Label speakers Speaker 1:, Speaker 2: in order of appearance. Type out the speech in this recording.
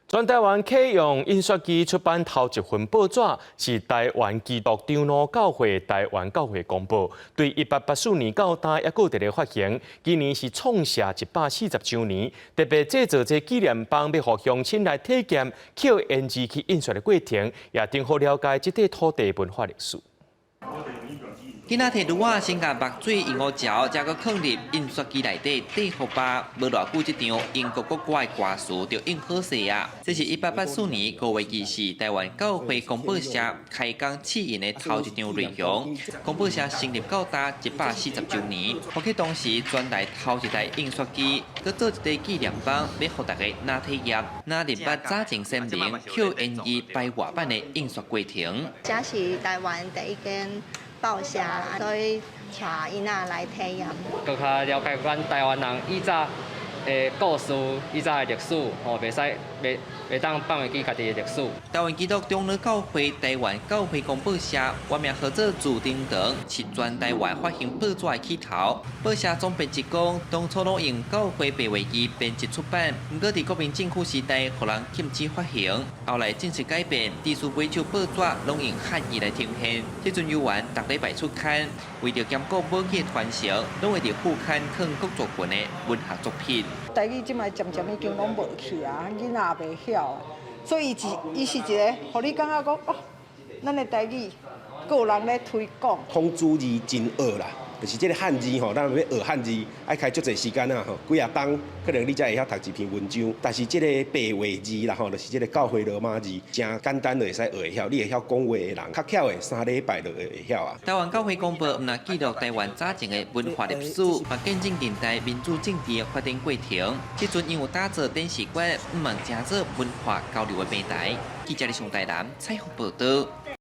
Speaker 1: 全台灣啟用印刷機出版頭一份報紙，是台灣基督長老教會台灣教會公報，對1884年到今猶閣佇咧發行，今年是創社140週年，特別製作這紀念版，欲予鄉親來體驗抾鉛字去印刷的過程，也正好了解這塊土地文化歷史。
Speaker 2: 囡仔提櫥仔先共墨水鸚鵡膠，才閣囥入印刷機內底硩予飽。無偌久，這張英國國歌的歌詞就印好勢啊！這是1884年5月24，台灣教會公報社開工試印的頭一張內容。公報社成立到今140週年，予起當時全台頭一台印刷機，閣做一塊紀念板，欲予大家若體驗，若認捌早前先民抾鉛字排活版的印刷過程。
Speaker 3: 這是台灣第一間報社，所以帶囡仔來體驗。
Speaker 4: 閣較了解咱台灣人以早的故事、以早的歷史，吼，袂使袂袂當放袂記家己的歷史。
Speaker 2: 台灣基督長老教會台灣教會公報社，原名號做自定堂，是全台灣發行報紙的起頭。報社總編輯講，當初攏用教會白話字編輯出版，毋過佇國民政府時代，予人禁止發行。後來正式改變，至少每手報紙攏用漢字來呈現。這陣猶原逐禮拜出刊，為著兼顧母語的傳承，攏會佇副刊囥各族群的文學作品。
Speaker 5: 台語這擺漸漸已經攏無去啊，囡仔也袂曉，所以伊是一個，予你感覺講哦，咱的台語閣有人咧推廣。
Speaker 6: 孔子字真學啦，就是這个漢字吼，咱欲學漢字愛開足濟時間啊吼，幾若冬可能你才會曉讀一篇文章。但是這个白話字啦吼，就是這个教會羅馬字，誠簡單就會使學會曉。你會曉講話的人，較巧的3禮拜就會曉啊。
Speaker 2: 台灣教會公報毋但記錄台灣早前的文化歷史，嘛見證近代民主政治的發展過程。這陣𪜶有打造展示館，毋望成做文化交流的平台。記者李松台南採訪報導。